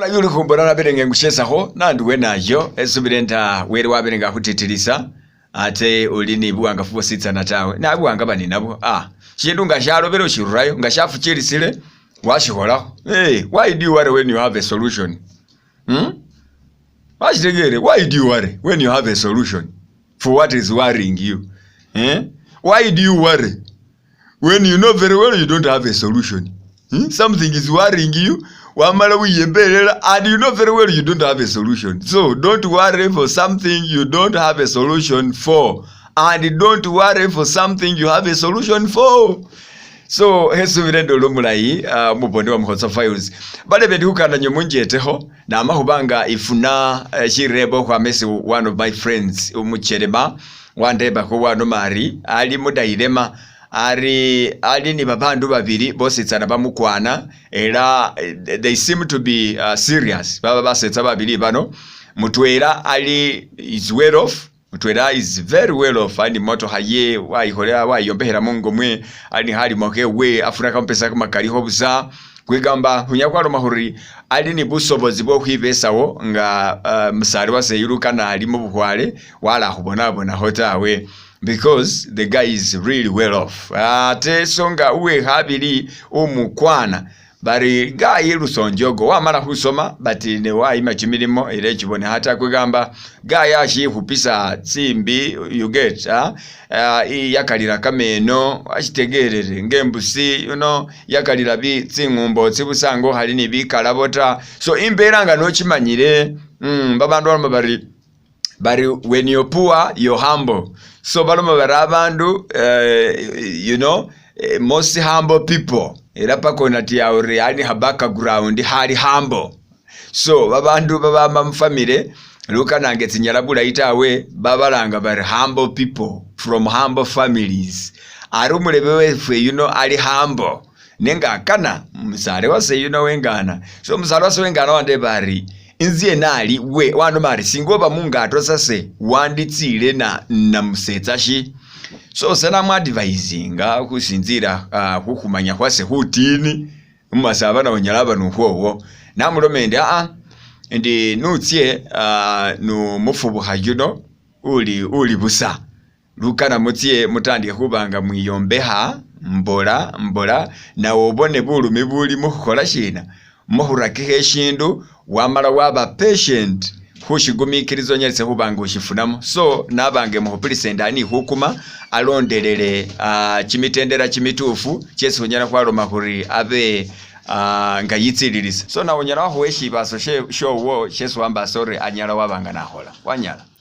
Mulayi uli khumbona nabele nga engushesakho nanduwe nayo esubile nta wele wabele nga akhutilisa ate uli ni buwangafu bwositsana tawe na buwanga ba ninabwo ah shindu nga shalobele oshirurayo nga shafuchilisile washikholakho hey, why do you worry when you have a solution? Washitegere, why do you worry when you have a solution for what is worrying you? Eh? Why do you worry when you know very well you don't have a solution? Something is worrying you, wamala wiyembelela and you know very well you don't have a solution. So don't worry for something you don't have a solution for, and don't worry for something you have a solution for. So hesubile ndi olumulayi mubonde wa Mukhotso Files balebe ndi khukananya munjetekho nama khubanga ifuna shirebo khwamesi. One of my friends umuchelema wandebakho wanoma ari ali mudayilema, ari ali ni babandu babili bositsana bamukwana, ela they seem to be serious. Baba basetsa babili bano, mutwela ali is well off, mutwela is very well off, ali motokha ye wayikholela wayombekhela mungo mwe, ali ni khalimo khewe, afuna kamapesa kamakalikho busa. Kwigamba khunyala khwaloma khuri ali ni busobozi bwokhwibesawo nga musale wase yulukana ali mubukhwale wala khubonabonakho tawe, because the guy is really well off. Ate so nga uwekhabili umukwana bari guy lusonjogo wamala khusoma, but ne wayima chimilimo ela echibonekha ta. Kwegamba guy ashikhupisa tsimbi, you get, yakalila kameno ashitegelele ngembusi, yakalila tsing'umbo tsibusa nga okhali ni bikalabo ta. So imbela nga nochimanyile, babandu baloma bari when you're poor, you're humble. So baloma bari abandu most humble people, era paka onatya ori ali ha background hali humble. So babandu babama mufamily lukanange tsinyala bulayi tawe, babalanga bari humble people from humble families. Ari umulebe wefwe yuno ali humble nenga akana musale wase yuno wengana. So musale wase wengana wandeba ari inzie nali we wanoma ari singa oba mungato sase wanditsile na namusetsa shi. So se namuadvisinga khusinzila khukhumanya khwase khutini mumasaba nawe aba nukhwowo, namuloma endi aa ndi nutsye numufubukha yuno uli uli busa lukana mutsye mutandike khubanga mwiyombekha mbola mbola, nawe obone bulumi buli mukhukhola shina mukhurakikha eshindu, wamala waba patient khushigumikiriza onyalise khubanga oshifunamo. So nabange mukhupilisa endi ani khukuma alondelele chimitendera chimitufu chesi khunyala khwaloma khuri abe nga yitsililisa. So nawe onyala wakhuwa eshibaso showo shesi wambasa ori anyala wabanga nakhola wanyala.